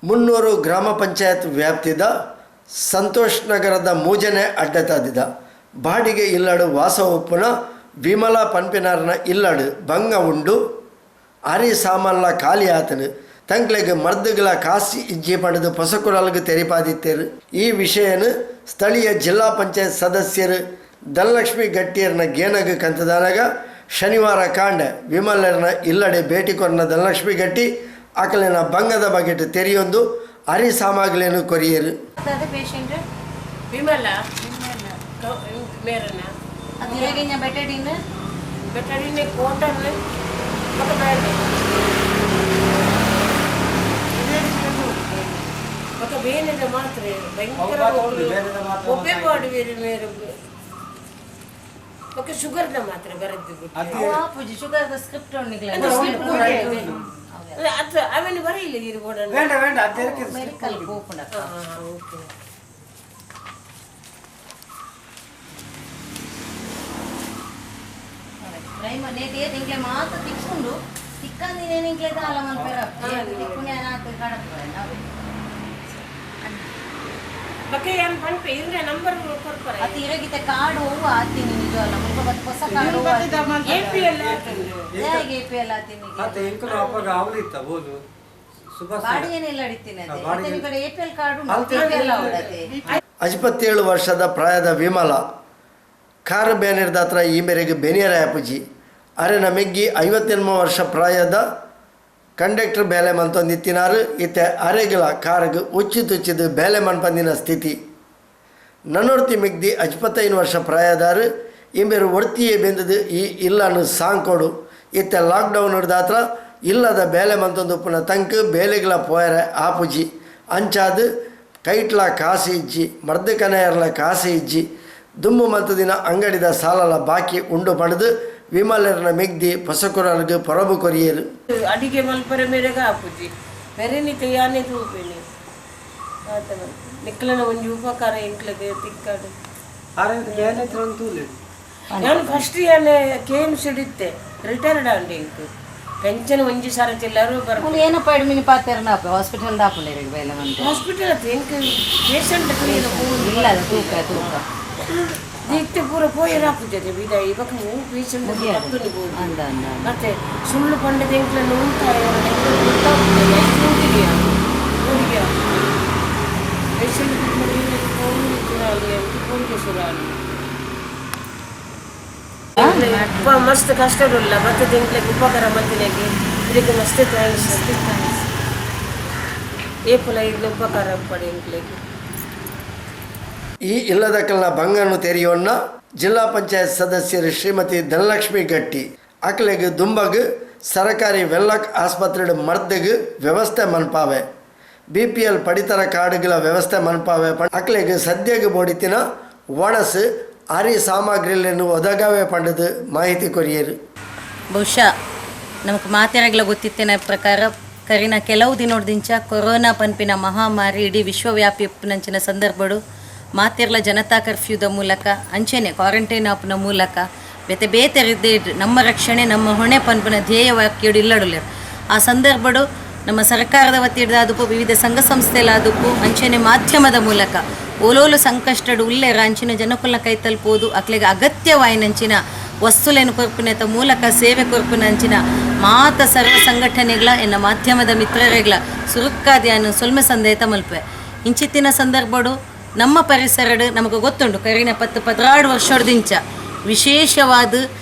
Munnur ಗ್ರಾಮ ಪಂಚಾಯತ್ ವ್ಯಾಪ್ತಿದ ಸಂತೋಷ್ ನಗರದ ಮೂಜನೆ ಅಡ್ಡತಾದಿದ ಬಾಡಿಗೆ ಇಲ್ಲಡು ವಾಸ ಉಪ್ಪುನ ವಿಮಲಾ ಪನ್ಪಿನಾರನ ಇಲ್ಲಡು ಬಂಗ ಉಂಡು ಅರಿ ಸಾಮಾನ್ಲ ಖಾಲಿ ಆತನು ತಂಕ್ಲೆಗ್ ಮರ್ದುಗಳ ಕಾಸಿ ಇಜ್ಜಿ ಪಡೆದು ಪೊಸಕುರಲ್ಗ್ ತೆರಿಪಾದಿತ್ತೇರು. ಈ ವಿಷಯನು ಸ್ಥಳೀಯ ಜಿಲ್ಲಾ ಪಂಚಾಯತ್ ಸದಸ್ಯರು ಧನಲಕ್ಷ್ಮಿ ಗಟ್ಟಿಯರ್ನ ಗೇನಗ್ ಕಂತದಾನಗ ಶನಿವಾರ ಕಾಂಡ ವಿಮಲರ್ನ ಇಲ್ಲಡೆ ಭೇಟಿ ಕೊರ್ನ ಧನಲಕ್ಷ್ಮಿ ಗಟ್ಟಿ ಅಕಲಿನ ಬಂಗದ ಬಗೆಟ್ ತೆರಿಯೊಂದು ಅರಿ ಸಾಮಗ್ರಿಯನ್ನು ಕೊರಿಯರು. ಪೇಷಂಟ್ ವಿಮಲ ಮೇರನ ಅದಿರಗಿನ ಬೆಟಡಿನ ಬೆಟಡಿನ ಕೋಟನ್ ಬೊಕ ಬೇಡ ಬೊಕ ಬೇನೆದ ಮಾತ್ರೆ ಭಯಂಕರ ಒಬ್ಬೆ ಮಾಡುವೇರು ಮೇರು ಬೊಕ ಶುಗರ್ದ ಮಾತ್ರೆ ಬರದ್ದು ಪೂಜಿ ಶುಗರ್ ದ ಸ್ಕ್ರಿಪ್ಟ್ ಉಂಡಿಗ್ಲ ಅದು ಅವನು ಬರೀಲ್ಲ ಇರು ಬೋಡ. വേണ്ട വേണ്ട അദ്ദേഹത്തിന് ಮೆಡಿಕಲ್ ಪೋಪುಂಡ. ಓಕೆ. ಪ್ರೈಮ ನೇತಿ ಇಂಕ್ಲೆ ಮಾತ ತಿಕ್ಕುಂಡು ತಿಕ್ಕಂದಿನ ಇಂಕ್ಲೆ ದಾಲ ಮನ್ಪೆರ ತಿಕ್ಕುನೆ ಅನಾಥ ಕಡಪು ನಾವೇ. ಬೊಕ ಯಾನ್ ಪನ್ಪೆ ಇರ್ರೆ ನಂಬರ್ ಕೊರ್ಪರೆ. ಅತಿ ಇರಗಿತ ಕಾರ್ಡ್ ಹೂವು ಆತೀನಿ ನಿಜವಲ್ಲ ಮುಲ್ಪ ಬತ್ತ ಹೊಸ ಕಾರ್ಡ್ ಹೂವು. A P L ಆತುಂಡು. ಹೇಗೆ A P L ಆತೀನಿ? ಮತ್ತೆ ಇಂಕಲು ಅಪ್ಪಗ ಅವಲಿತ್ತ ಬೋದು ಸುಭಾಷ್. ಬಾಡಿಗೆನೆಲ್ಲ ಅಡಿತೀನಿ ಅದೇ ಬಾಡಿಗೆ- ಈ ಕಡೆ A P L card ಉಂಟು, A P L ಅವಡತೆ. 57 ವರ್ಷದ ಪ್ರಾಯದ ವಿಮಲ ಕಾರು ಬ್ಯಾನಿರ್ದಾತ್ರ ಈ ಮೇರೆಗೆ ಬೆನಿಯರ ಆಪುಜಿ. ಅರೆನ ಮೆಗ್ಗಿ 58 ವರ್ಷ ಪ್ರಾಯದ ಕಂಡಕ್ಟರ್ ಬೇಲೆ ಮಂತೊಂದಿತ್ತಿನಾರು. ಇತ್ತೆ ಅರೆಗಿಲ ಕಾರ್ಗ್ ಉಚ್ಚಿ ತುಚ್ಚಿದು ಬೇಲೆ ಮನ್ಪಂದಿನ ಸ್ಥಿತಿ. ನನ್ನೊರ್ತಿ ಮಿಗ್ದಿ 55 ವರ್ಷ ಪ್ರಾಯದಾರು. ಇಂಬೇರು ಒರ್ತಿಯೇ ಬೆಂದದು ಈ ಇಲ್ಲನ್ನು ಸಾಂಕೋಡು. ಇತ್ತೆ ಲಾಕ್ಡೌನ್ ಹಿಡ್ದಾತ್ರ ಇಲ್ಲದ ಬೇಲೆ ಮಂತೊಂದು ಉಪ್ಪುನ ತಂಕ್ ಬೇಲೆಗಳ ಪೋಯರೆ ಆಪುಜಿ. ಅಂಚಾದು ಕೈಟ್ಲ ಕಾಸು ಇಜ್ಜಿ, ಮರ್ದು ಕನೆಯರ್ಲ ಕಾಸು ಇಜ್ಜಿ. ದುಮ್ಮು ಮಂತದಿನ ಅಂಗಡಿದ ಸಾಲಲ ಬಾಕಿ ಉಂಡು ಪಡೆದು ವಿಮಲರ್ನ ಮೆಗ್ದಿ ಪೊಸಕುರಲ್ಗ್ ಪೊರಬು ಕೊರಿಯರು. ಅಡಿಗೆ ಮಲ್ಪರೆ ಮೇರೆಗೆ ಆಪುಜಿ ಮೆರೆನಿತ ಯಾನೆ ತೂಪೇನೆ ಆತ ನಿಕ್ಲನ ಒಂಜಿ ಉಪಕಾರ ಎಂಕ್ಲಗೆ ತಿಕ್ಕಾಡು. ಆರೆ ಬೇಲೆ ತೂಲೆ. ನಾನು ಫಸ್ಟ್ ಯಾನೆ K M C ಇತ್ತೆ ರಿಟೈರ್ಡ್ ಆಂಡ್ ಇಂಕ್ ಪೆನ್ಷನ್ ಒಂಜಿ ಸಾರ ಚಿಲ್ಲರು ಬರ. ಮೂಲು ಏನಪ್ಪ ಮಿನಿ ಪಾತೆರ್ನ ಹಾಸ್ಪಿಟಲ್ ದಾಪುಂಡು ಇರಗ್ ಬೇಲೆ ಮಂತೆ. ಹಾಸ್ಪಿಟಲ್ ಅತ್ತ ಎಂಕ್ ಪೇಷಂಟ್ ಇಲ್ಲ ಅದು ತೂಕ ತೂಕ. ಇತ್ತೆ ಪೂರ ಪೋಯರ್ ಆಪುಜಿ ಬಿದ ಇವಾಗ ಹೂ ಪೇಷಂಟ್ ಪತ್ತುನಿ ಬೋದು. ಅಂದ ಅಂದ ಅಂದ. ಮತ್ತೆ ಸುಳ್ಳು ಪಂಡದ ಎಂಕ್ಲನ್ನು ಉಂಟಾಯ ಗೊತ್ತಾಗ್ತದೆ. ಊರಿಗೆ ಪೇಷಂಟ್ ಸುರಾಲಿ ಮಸ್ತ್ ಕಷ್ಟ ಉಲ್ಲ ಮತ್ತೆ ಎಂಕ್ಲೆಗ್ ಉಪಕಾರ ಮತ್ತಿನಗೆ ಇದಕ್ಕೆ ಮಸ್ತ್ thanks. ಏಪುಲ ಇಲ್ಲಿ ಉಪಕಾರ ಪಡೆ ಎಂಕ್ಲೆಗ್. ಈ ಇಲ್ಲದಕ್ಕಲ್ನ ಬಂಗನ್ನು ತೆರೆಯೋಣ ಜಿಲ್ಲಾ ಪಂಚಾಯತ್ ಸದಸ್ಯರು ಶ್ರೀಮತಿ ಧನಲಕ್ಷ್ಮಿ ಗಟ್ಟಿ ಅಕ್ಲೆಗ್ ದುಂಬಗ್ ಸರಕಾರಿ ವೆಲ್ಲಕ್ ಆಸ್ಪತ್ರೆ ಮರ್ದಗ್ ವ್ಯವಸ್ಥೆ ಮನ್ಪಾವೆ, ಬಿಪಿಎಲ್ ಪಡಿತರ ಕಾರ್ಡ್ಗಳ ವ್ಯವಸ್ಥೆ ಮನ್ಪಾವೆ, ಅಕ್ಲೆಗ್ ಸದ್ಯಗ್ ಬೋಡಿತಿನ ಒಣಸು ಅರಿ ಸಾಮಗ್ರಿಗಳನ್ನು ಒದಗವೆ ಪಂಡದು ಮಾಹಿತಿ ಕೊರಿಯರು. ಬಹುಶಃ ನಮಕ್ ಮಾತೆರಗ್ಲ ಗೊತ್ತಿತ್ತಿನ ಪ್ರಕಾರ ಕರಿನ ಕೆಲವು ದಿನೋಡ್ದಿಂಚ ಕೊರೋನಾ ಪನ್ಪಿನ ಮಹಾಮಾರಿ ಇಡೀ ವಿಶ್ವವ್ಯಾಪಿ ಉಪ್ಪುನಂಚಿನ ಸಂದರ್ಭಡು ಮಾತೆರ್ಲ ಜನತಾ ಕರ್ಫ್ಯೂದ ಮೂಲಕ ಅಂಚೆನೆ ಕ್ವಾರಂಟೈನ್ ಆಪುನ ಮೂಲಕ ಬೇತೆ ಬೇತೆ ರೀತಿ ನಮ್ಮ ರಕ್ಷಣೆ ನಮ್ಮ ಹೊಣೆ ಪನ್ಪಿನ ಧ್ಯೇಯ ವಾಕ್ಯಡು ಇಲ್ಲಡುಲೇರು. ಆ ಸಂದರ್ಭಡು ನಮ್ಮ ಸರ್ಕಾರದ ವತಿಯಿಡ್ದಾದುಪ್ಪು, ವಿವಿಧ ಸಂಘ ಸಂಸ್ಥೆಲಾದುಪ್ಪು, ಅಂಚೆನೆ ಮಾಧ್ಯಮದ ಮೂಲಕ ಓಲೋಲು ಸಂಕಷ್ಟಡು ಉಲ್ಲೆರ ಅಂಚಿನ ಜನಕುಲ್ನ ಕೈ ತಲುಪುವುದು, ಅಕ್ಲೆಗ್ ಅಗತ್ಯವಾಯಿನಂಚಿನ ವಸ್ತುಲೇನು ಕೊರ್ಪುನೆತ ಮೂಲಕ ಸೇವೆ ಕೊರ್ಪುನಂಚಿನ ಮಾತ ಸರ್ವ ಸಂಘಟನೆಗಳ ಎನ್ನ ಮಾಧ್ಯಮದ ಮಿತ್ರರೆಗ್ಲ ಸುರುಕ್ಕಾದ್ಯಾನು ಸೊಲ್ಮೆ ಸಂದೇತ ಮಲ್ಪೆ. ಇಂಚಿತ್ತಿನ ಸಂದರ್ಭಡು ನಮ್ಮ ಪರಿಸರಡು ನಮಗೆ ಗೊತ್ತುಂಟು, ಕರಿನ 10-12 ವರ್ಷದಿಂಚ ವಿಶೇಷವಾದ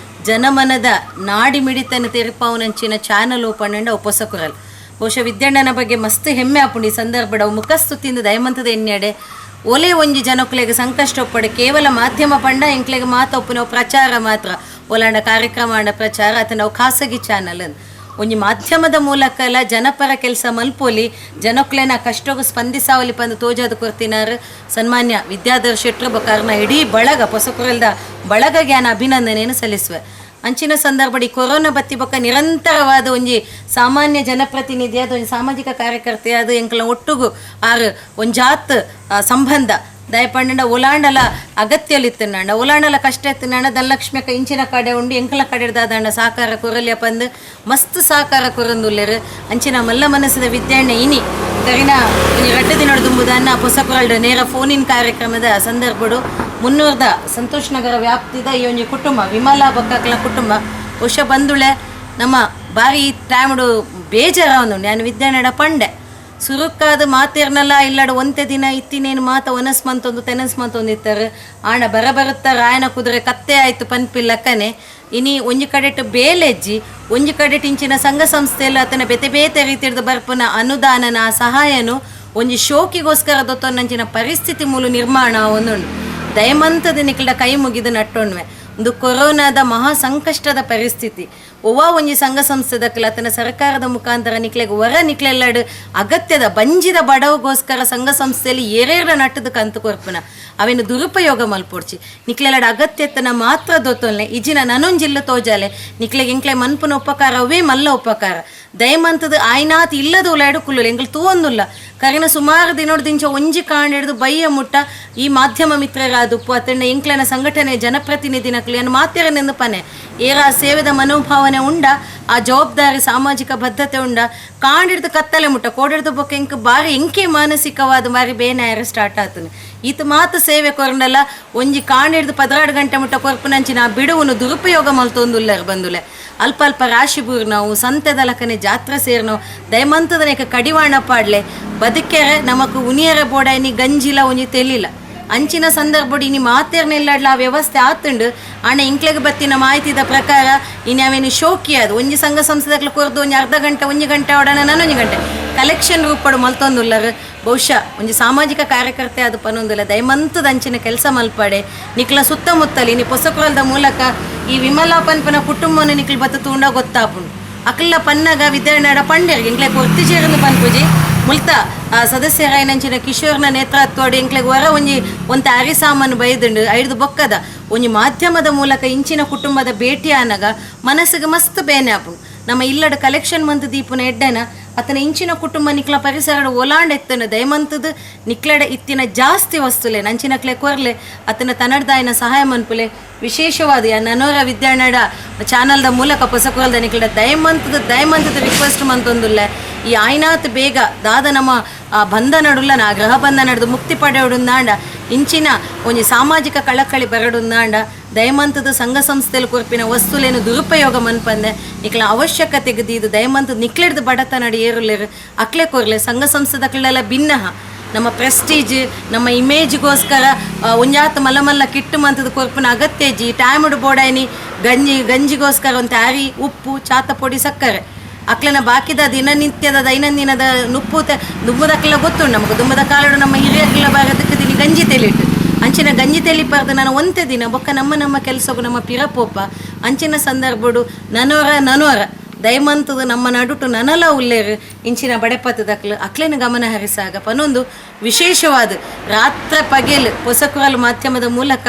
ಜನಮನದ ನಾಡಿ ಮಿಡಿತನ ತೆರಿಪಾವುನಂಚಿನ ಚಾನಲ್ ಓಪನ್ ಉಪಸಕುರಲ್. ಬಹುಶಃ ವಿದ್ಯಣ್ಣನ ಬಗ್ಗೆ ಮಸ್ತ್ ಹೆಮ್ಮೆ ಆಪುಂಡು ಈ ಸಂದರ್ಭಡ್. ಅವು ಮುಖಸ್ತುತಿಂದ ದಯಮಂತದ ಎಣ್ಣೆಡೆ ಒಲೆ ಒಂಜಿ ಜನಕ್ಲೆಗ್ ಸಂಕಷ್ಟ ಒಪ್ಪಡೆ ಕೇವಲ ಮಾಧ್ಯಮ ಪಂಡ ಎಂಕ್ಲೆಗ್ ಮಾತ ಒಪ್ಪುನ ಪ್ರಚಾರ ಮಾತ್ರ ಒಲಾಂಡ ಕಾರ್ಯಕ್ರಮ ಅಂಡ ಪ್ರಚಾರ ಅಥವಾ ನಾವು ಖಾಸಗಿ ಚಾನಲ್ ಅಂದ್. ಒಂಜಿ ಮಾಧ್ಯಮದ ಮೂಲಕಲ ಜನಪರ ಕೆಲಸ ಮಲ್ಪೊಲಿ, ಜನಕ್ಲೆನ ಕಷ್ಟಗೂ ಸ್ಪಂದಿಸಾವಲಿ ಪಂದ್ ತೋಜಾದ ಕೊರ್ತಿನಾರು ಸನ್ಮಾನ್ಯ ವಿದ್ಯಾಧರ್ ಶೆಟ್ರು ಬೊಕಾರ್ನ ಇಡೀ ಬಳಗ, ಪೊಸಕುರಲ್ದ ಬಳಗ ಜ್ಞಾನ ಅಭಿನಂದನೆಯನ್ನು ಸಲ್ಲಿಸುವೆ. ಅಂಚಿನ ಸಂದರ್ಭಡಿ ಕೊರೋನಾ ಬತ್ತಿ ಬೊಕ್ಕ ನಿರಂತರವಾದ ಒಂಜಿ ಸಾಮಾನ್ಯ ಜನಪ್ರತಿನಿಧಿಯಾದ ಒಂಜಿ ಸಾಮಾಜಿಕ ಕಾರ್ಯಕರ್ತೆಯಾದ ಎಂಕಲ ಒಟ್ಟುಗು ಆರು ಒಂಜಾತ್ ಸಂಬಂಧ ದಯಪಂಡ ಒಲಾಂಡಲ ಅಗತ್ಯಲಿ ಇತ್ತಂಡ ಒಲಾಂಡಲ ಕಷ್ಟ ಇತ್ತಂಡ ಧನಲಕ್ಷ್ಮಿ ಇಂಚಿನ ಕಡೆ ಉಂಡು ಎಂಕಲ ಕಡೆ ದಾದಂಡ ಸಹಕಾರ ಕೊರಲಿಯ ಪಂದ್ ಮಸ್ತ್ ಸಹಕಾರ ಕೊರಂದುಲ್ಲೆರ್. ಅಂಚಿನ ಮಲ್ಲ ಮನಸ್ಸಿದ ವಿದ್ಯಾಣ್ಣ ಇನಿ ಕರಿನ ಒಂಜಿ ರಡ್ಡು ದಿನೊಡು ದುಂಬುದನ್ನ ಪೊಸಕೊರಲ್ಡ್ ನೇರ ಫೋನಿನ್ ಕಾರ್ಯಕ್ರಮದ ಸಂದರ್ಭಡು ಮುನ್ನೂರ್ದ ಸಂತೋಷ್ ನಗರ ವ್ಯಾಪ್ತಿದ ಈ ಒಂಜಿ ಕುಟುಂಬ ವಿಮಲಾ ಬೊಕ್ಕಕ್ಲ ಕುಟುಂಬ ಬಹುಶಃ ಬಂದುಳೆ ನಮ್ಮ ಬಾರಿ ಟೈಮ್ಡು ಬೇಜಾರ ಒಂದು ನಾನು ವಿದ್ಯಾನಡ ಪಂಡೆ ಸುರುಕ್ಕಾದ ಮಾತಿರ್ನಲ್ಲ ಇಲ್ಲಡ ಒಂತೆ ದಿನ ಇತ್ತಿನೇನು ಮಾತ ಒನಸ್ ಮಂತೊಂದು ತೆನಸ್ ಮಂತೊಂದು ಇತ್ತಾರೆ ಆಣ ಬರ ಬರುತ್ತ ರಾಯನ ಕುದುರೆ ಕತ್ತೆ ಆಯ್ತು ಪನ್ಪಿಲ್ಲಕ್ಕನೆ ಇನಿ ಒಂಜಿ ಕಡೆಟ್ ಬೇಲೆಜ್ಜಿ ಒಂಜಿ ಕಡೆಟ್ ಇಂಚಿನ ಸಂಘ ಸಂಸ್ಥೆಯಲ್ಲಿ ಆತನ ಬೇತೆ ಬೇತೆ ರೀತಿಯದ ಬರ್ಪುನ ಅನುದಾನನ ಸಹಾಯನು ಒಂಜಿ ಶೋಕಿಗೋಸ್ಕರ ದೊತ್ತೊನ್ನಂಚಿನ ಪರಿಸ್ಥಿತಿ ಮೂಲ ನಿರ್ಮಾಣ ಒಂದುಂಡು. ದಯಮಂತದ ನಿಕ್ಲ ಕೈ ಮುಗಿದು ನಟ್ಟೊಣ್ವೆ ಒಂದು ಕೊರೋನಾದ ಮಹಾ ಸಂಕಷ್ಟದ ಪರಿಸ್ಥಿತಿ ಒವ್ವ ಒಂಜಿ ಸಂಘ ಸಂಸ್ಥೆದಕ್ಲ ಆತನ ಸರ್ಕಾರದ ಮುಖಾಂತರ ನಿಕ್ಲೆಗ್ ಹೊರ ನಿಕ್ಲೆಲ್ಲಡು ಅಗತ್ಯದ ಬಂಜಿದ ಬಡವಗೋಸ್ಕರ ಸಂಘ ಸಂಸ್ಥೆಯಲ್ಲಿ ಏರೇರ ನಟ್ಟದ ಕಂತು ಕೊರ್ಪುನ ಅವೇನು ದುರುಪಯೋಗ ಮಲ್ಪೊಡ್ಚಿ ನಿಕ್ಲೆಲ್ಲಡು ಅಗತ್ಯತನ ಮಾತ್ರ ದೊತ್ತೊಲ್ನೆ ಇಜಿನ ನನೊಂಜಿಲ್ಲ ತೋಜಾಲೆ ನಿಕ್ಲೆಗ್ ಎಂಕ್ಲೆ ಮನ್ಪುನ ಉಪಕಾರ ಅವೇ ಮಲ್ಲ ಉಪಕಾರ. ದಯಮಂತದ ಆಯ್ನಾತ್ ಇಲ್ಲದ ಉಲಾಡು ಕುಲ್ಲುಲ್ಲ ಎಂಗ್ಲು ತೂವೊಂದುಲ್ಲ ಕರಿನ ಸುಮಾರು ದಿನೊಡ್ದಿಂಚ ಒಂಜಿ ಕಾಂಡ ಹಿಡಿದು ಬಯ್ಯ ಮುಟ್ಟ ಈ ಮಾಧ್ಯಮ ಮಿತ್ರರಾದುಪ್ಪು ಅತಣ್ಣ ಎಂಕ್ಲೆನ ಸಂಘಟನೆ ಜನಪ್ರತಿನಿಧಿನಕ್ಲು ಏನು ಮಾತಿರನೆಂದು ಪನೆ ಏರ ಸೇವೆದ ಮನೋಭಾವನೆ ಉಂಡ ಆ ಜವಾಬ್ದಾರಿ ಸಾಮಾಜಿಕ ಬದ್ಧತೆ ಉಂಡ ಕಾಂಡಿಡ್ದು ಕತ್ತಲೆ ಮುಟ್ಟ ಕೋಡಿಡ್ದು ಬೊಕ್ಕ ಎಂಕ್ ಬಾರಿ ಎಂಕೆ ಮಾನಸಿಕವಾದ ಬಾರಿ ಬೇನಾಯರ ಸ್ಟಾರ್ಟ್ ಆತನು ಈತ ಮಾತು ಸೇವೆ ಕೊರಂಡಲ್ಲ ಒಂಜಿ ಕಾಂಡಿಡ್ದು 12 ಗಂಟೆ ಮುಟ್ಟ ಕೊರ್ಪುನಂಚಿನ ಆ ಬಿಡುವನು ದುರುಪಯೋಗ ಮಲ್ತೊಂದುಲ್ಲರ್ ಬಂದುಲೆ ಅಲ್ಪ ಅಲ್ಪ ರಾಶಿ ಬೂರ್ನವು ಸಂತೆದಲಕನೆ ಜಾತ್ರೆ ಸೇರ್ನವು ದಯಮಂತದನೇಕ ಕಡಿವಾಣ ಪಾಡ್ಲೆ ಬದುಕೆರೆ ನಮಕ್ ಉನಿಯರ ಬೋಡಾಯಿನಿ ಗಂಜಿಲ ಒಂಜಿ ತೆಲಿಲ ಅಂಚಿನ ಸಂದರ್ಭಡ್ ಇನಿ ಮಾತೇರ್ನೆಲ್ಲಾಡ್ಲ ಆ ವ್ಯವಸ್ಥೆ ಆತುಂಡು. ಆಣ ಇಂಕ್ಲೆಗ್ ಬತ್ತಿನ ಮಾಹಿತಿದ ಪ್ರಕಾರ ಇನಿ ಅವೇನು ಶೋಕಿ ಅದು ಒಂಜಿ ಸಂಘ ಸಂಸ್ಥೆದಕ್ಲು ಕೊರ್ದು ಒಂಜಿ ಅರ್ಧ ಗಂಟೆ ಒಂಜಿ ಗಂಟೆ ಒಡನ ನಾನೊಂಜಿ ಗಂಟೆ ಕಲೆಕ್ಷನ್ ರೂಪಡು ಮಲ್ತೊಂದುಲ್ಲರ್. ಬಹುಶಃ ಒಂಜಿ ಸಾಮಾಜಿಕ ಕಾರ್ಯಕರ್ತೆ ಅದು ಪನೊಂದುಲ್ಲ ದಯಮಂತದ ಅಂಚಿನ ಕೆಲಸ ಮಲ್ಪಡೆ ನಿಕ್ಲ ಸುತ್ತಮುತ್ತಲಿ ಇನಿ ಪೊಸಕುರಲ್ದ ಮೂಲಕ ಈ ವಿಮಲಾ ಪನ್ಪನ ಕುಟುಂಬನ ನಿಕ್ಲು ಬತ್ತ ತೂಂಡ ಗೊತ್ತಾಪುಂಡು. ಅಕ್ಲ ಪನ್ನಗ ವಿದ್ಯಾನಡ ಪಂಡೆರ್ ಎಂಕ್ಲೆ ಕೊರ್ತಿ ചേರ್ന്ന് ಪನ್ಪುಜಿ ಮುಲ್ತ ಸದಸ್ಯರಾಯಿನಂಚಿನ ಕಿಶೋರ್ನ ನೇತೃತ್ವಡ್ ಎಂಕ್ಲೆಗ್ ವರ ಒಂಜಿ ಒಂತೆ ಅರಿ ಸಾಮಾನು ಬೈದುಂಡು ಐದು ಬೊಕ್ಕದ ಒಂಜಿ ಮಾಧ್ಯಮದ ಮೂಲಕ ಇಂಚಿನ ಕುಟುಂಬದ ಭೇಟಿ ಆನಗ ಮನಸ್ಸಿಗೆ ಮಸ್ತ್ ಬೇನೆ ಆಪುಂಡು. ನಮ್ಮ ಇಲ್ಲಡ ಕಲೆಕ್ಷನ್ ಮಂತ್ ದೀಪುನ ಎಡ್ಡೆನ ಅತನ ಇಂಚಿನ ಕುಟುಂಬ ನಿಕ್ಲ ಪರಿಸರ ಒಲಾಂಡ ಎತ್ತನ ದಯಮಂತದ ನಿಕ್ಲಡ ಇತ್ತಿನ ಜಾಸ್ತಿ ವಸ್ತುಲೆ ನಂಚಿನಕ್ಲೆ ಕೊರ್ಲೆ ಅತನ ತನಡ್ದಾಯಿನ ಸಹಾಯ ಮನ್ಪುಲೆ ವಿಶೇಷವಾದ ನನೋರ ವಿದ್ಯಾನಡ ಚಾನಲ್ದ ಮೂಲಕ ಪೊಸಕುರಲ್ದ ನಿಕ್ಲಡ ದಯಮಂತದ ರಿಕ್ವೆಸ್ಟ್ ಮಂತೊಂದುಲ್ಲೆ ಈ ಆಯ್ನಾತ್ ಬೇಗ ದಾದ ನಮ್ಮ ಬಂಧ ನಡುಲ್ಲ ನಾ ಗೃಹ ಬಂಧ ನಡ್ದು ಮುಕ್ತಿ ಪಡೆಯೋಡುಂದಾಂಡ ಇಂಚಿನ ಒಂಜಿ ಸಾಮಾಜಿಕ ಕಳಕಳಿ ಬರಡುಂದಾಂಡ ದಯಮಂತದ ಸಂಘ ಸಂಸ್ಥೆಲು ಕೊರ್ಪಿನ ವಸ್ತುಲೇನು ದುರುಪಯೋಗ ಮನ್ಪಂದೆ ನಿಕ್ಲ ಅವಶ್ಯಕತೆಗೆ ದೀದು ದಯಮಂತದ ನಿಕ್ಲೆಡ್ದು ಬಡತನಡು ಏರುಲೇರು ಅಕ್ಲೆ ಕೊರ್ಲೆ ಸಂಘ ಸಂಸ್ಥೆದಕ್ಲೆಲ್ಲ ಭಿನ್ನಹ ನಮ್ಮ ಪ್ರೆಸ್ಟೀಜ್ ನಮ್ಮ ಇಮೇಜ್ಗೋಸ್ಕರ ಒಂಜಾತ ಮಲ್ಲ ಮಲ್ಲ ಕಿಟ್ಟು ಮಂತದ ಕೊರ್ಪಿನ ಅಗತ್ಯ ಜಿ ಟೈಮ್ಡ್ ಬೋಡಾಯ್ನಿ ಗಂಜಿಗೋಸ್ಕರ ಒಂದು ಅರಿ ಉಪ್ಪು ಚಾತ ಪೊಡಿ ಸಕ್ಕರೆ ಅಕ್ಲನ ಬಾಕಿದ ದಿನನಿತ್ಯದ ದೈನಂದಿನದ ನುಪ್ಪು ದುಮ್ಮದಕ್ಕೆಲ್ಲ ಗೊತ್ತುಂಟು ನಮಗೆ ದುಮ್ಮದ ಕಾಲಡು ನಮ್ಮ ಹಿರಿಯಕ್ಕೆಲ್ಲ ಬಾರದಕ್ಕೆ ದಿನ ಗಂಜಿ ತೆಲಿಟ್ಟು ಅಂಚಿನ ಗಂಜಿ ತೆಲಿಪಾರ್ದು ನಾನು ಒಂತೆ ದಿನ ಬೊಕ್ಕ ನಮ್ಮ ನಮ್ಮ ಕೆಲಸಗು ನಮ್ಮ ಪಿರಪೋಪ ಅಂಚಿನ ಸಂದರ್ಭಡು ನನೋರ ದಯಮಂತದ ನಮ್ಮ ನಡುಟು ನನಲ ಉಲ್ಲೇರು ಇಂಚಿನ ಬಡೆಪತ್ತದಕ್ಲು ಅಕ್ಲೇನ ಗಮನ ಹರಿಸಾಗ ಪನೊಂದು ವಿಶೇಷವಾದ ರಾತ್ರಿ ಪಗೆಲ್ ಪೊಸಕುರಲ್ ಮಾಧ್ಯಮದ ಮೂಲಕ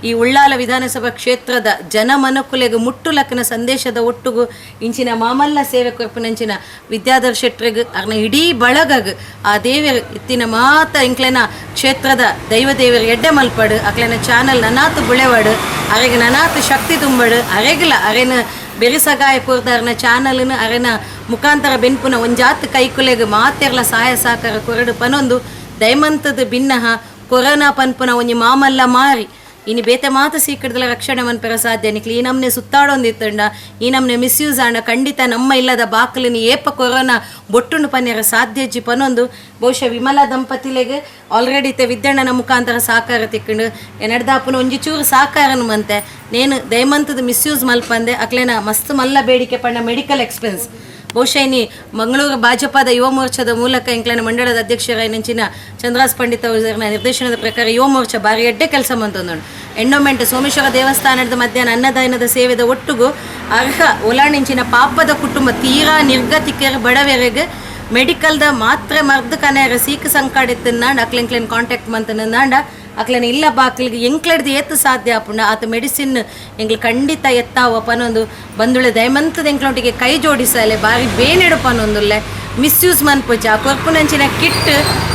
ಈ ಉಳ್ಳಾಲ ವಿಧಾನಸಭಾ ಕ್ಷೇತ್ರದ ಜನಮನಕುಲೆಗೆ ಮುಟ್ಟುಲಕ್ಕನ ಸಂದೇಶದ ಒಟ್ಟುಗು ಇಂಚಿನ ಮಾಮಲ್ಲ ಸೇವೆ ಕೊರ್ಪುನಂಚಿನ ವಿದ್ಯಾಧರ್ ಶೆಟ್ರಿಗ್ ಅರ್ನ ಇಡೀ ಬಳಗಗ್ ಆ ದೇವಿಯರ್ ಇತ್ತಿನ ಮಾತ ಇಂಕ್ಲೆನ ಕ್ಷೇತ್ರದ ದೈವ ದೇವಿಯರ್ ಎಡ್ಡೆ ಮಲ್ಪಡು ಅಕ್ಲೆನ ಚಾನಲ್ ನನಾತು ಬುಳೆವಾಡು ಅರೆಗೆ ನನಾತು ಶಕ್ತಿ ತುಂಬಡು ಅರೆಗಿಲ್ಲ ಅರೆನ ಬೆರಿಸಗಾಯ ಕೊರ್ದಾರ್ನ ಚಾನಲ್ನ ಅರೆನ ಮುಖಾಂತರ ಬೆನ್ಪುನ ಒಂಜಾತ್ ಕೈಕುಲೆಗ್ ಮಾತೆರ್ಲ ಸಹಾಯ ಸಹಕಾರ ಕೊರಡು ಪನೊಂದು ದಯಮಂತದ ಭಿನ್ನಹ ಕೊರೋನಾ ಪನ್ಪುನ ಒಂಜಿ ಮಾಮಲ್ಲ ಮಾರಿ ಇನಿ ಬೇತೆ ಮಾತು ಸೀಕಡ್ದಲ ರಕ್ಷಣೆ ಮನ್ಪೆರ ಸಾಧ್ಯ ನಿಕ್ಲು ಈ ನಮ್ನೆ ಸುತ್ತಾಡೊಂದಿತ್ತಂಡ ಈ ನಮ್ನೆ ಮಿಸ್ಯೂಸ್ ಆಂಡ ಖಂಡಿತ ನಮ್ಮ ಇಲ್ಲದ ಬಾಕಲಿನ ಏಪ ಕೊರೋನಾ ಬೊಟ್ಟುಂಡು ಪನ್ಯರ ಸಾಧ್ಯ ಜಿ ಪನೊಂದು ಬಹುಶಃ ವಿಮಲಾ ದಂಪತಿಲೆಗ್ ಆಲ್ರೆಡಿ ಇತ್ತೆ ವಿದ್ಯಣ್ಣನ ಮುಖಾಂತರ ಸಹಕಾರ ತಿಕ್ಕಂಡು ಎನಡ್ದಾಪುನ ಒಂಜಿ ಚೂರು ಸಹಕಾರನು ಮಂತೆ ನೇನು ದಯಮಂತದ ಮಿಸ್ಯೂಸ್ ಮಲ್ಪಂದೆ ಅಕ್ಲೇನ ಮಸ್ತ್ ಮಲ್ಲ ಬೇಡಿಕೆ ಪಂಡ ಮೆಡಿಕಲ್ ಎಕ್ಸ್ಪೆನ್ಸ್ ಬಹುಶಃ ಇನಿ ಮಂಗಳೂರು ಭಾಜಪಾದ ಯುವ ಮೋರ್ಚಾದ ಮೂಲಕ ಎಂಕ್ಲನ ಮಂಡಳದ ಅಧ್ಯಕ್ಷರಾಯಿನಂಚಿನ ಚಂದ್ರಾಸ್ ಪಂಡಿತ್ ಅವರ ನಿರ್ದೇಶನದ ಪ್ರಕಾರ ಯುವ ಮೋರ್ಚಾ ಬಾರಿ ಎಡ್ಡೆ ಕೆಲಸ ಮಂತೊಂದುಂಡು. ಎಂಡೋಮೆಂಟ್ ಸೋಮೇಶ್ವರ ದೇವಸ್ಥಾನದ ಮಧ್ಯಾಹ್ನ ಅನ್ನದಾನದ ಸೇವೆದ ಒಟ್ಟುಗು ಅರ್ಹ ಒಲಾಣಿಂಚಿನ ಪಾಪದ ಕುಟುಂಬ ತೀರಾ ನಿರ್ಗತಿಕರ ಬಡವೆರೆಗ್ ಮೆಡಿಕಲ್ದ ಮಾತ್ರೆ ಮರ್ದು ಕನೆಯರ ಸೀಕು ಸಂಕಾಡಿತ್ತನ್ನಾಂಡ ಅಕ್ಲೆಂಕ್ಲೆನ್ ಕಾಂಟ್ಯಾಕ್ಟ್ ಮಂತನಾಂಡ ಅಕ್ಲೆನ ಇಲ್ಲ ಬಾಕ್ಲಿಗೆ ಎಂಕ್ಲೆಡ್ದು ಏತು ಸಾಧ್ಯ ಆಪುಂಡ ಆತ ಮೆಡಿಸಿನ್ ಎಂಗ್ಲು ಖಂಡಿತ ಎತ್ತಾವ ಪನೊಂದು ಬಂದುಳೆ ದಯಮಂತದ ಎಂಕ್ಲೊಟ್ಟಿಗೆ ಕೈ ಜೋಡಿಸಲೆ ಬಾರಿ ಬೇನೆಡು ಪನೊಂದುಲ್ಲೆ ಮಿಸ್ಯೂಸ್ ಮನ್ಪೊಚ್ಚಿ. ಆ ಕೊರ್ಪುನಂಚಿನ ಕಿಟ್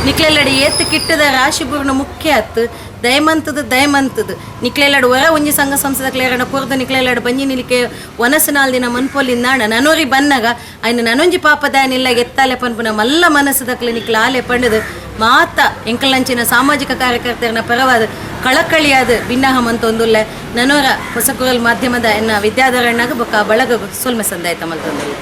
ನಿಕ್ಲೆಲ್ಲಡೆ ಏತ್ ಕಿಟ್ಟದ ರಾಶಿ ಬೂರ್ನ ಮುಖ್ಯ ಅತ್ತು. ದಯಮಂತದ ದಯಮಂತದ ನಿಕ್ಲೆಲ್ಲಡು ಹೊರ ಒಂಜಿ ಸಂಘ ಸಂಸ್ಥೆದಕ್ಲೆರಡ ಕೊರ್ದು ನಿಕ್ಲೆಲ್ಲಡು ಬಂಜಿ ನಿಲಿಕೆ ವನಸು ನಾಲ್ ದಿನ ಮನ್ಪೊಲಿಂದಾಣ ನನೋರಿ ಬನ್ನಗ ಐನ ನನೊಂಜಿ ಪಾಪದಾಯನಿಲ್ಲ ಎತ್ತಾಲೆ ಪನ್ಪುನ ಮಲ್ಲ ಮನಸ್ಸುದಕ್ಲೆ ನಿಕ್ಲ ಆಲೆ ಪಂಡದು ಮಾತ ಎಂಕಲ್ನಂಚಿನ ಸಾಮಾಜಿಕ ಕಾರ್ಯಕರ್ತರನ ಪರವಾದ ಕಳಕಳಿಯಾದ ಭಿನ್ನಾಹ ಮಂತೊಂದುಲ್ಲೆ. ನನೋರ ಹೊಸಕುರಲ್ ಮಾಧ್ಯಮದ ಎನ್ನ ವಿದ್ಯಾಧರಣ್ಣಗ ಬೊಕ್ಕ ಬಳಗ ಸೊಲ್ಮೆ ಸಂದಾಯ್ತ ಮಲ್ತೊಂದುಲ್ಲೆ.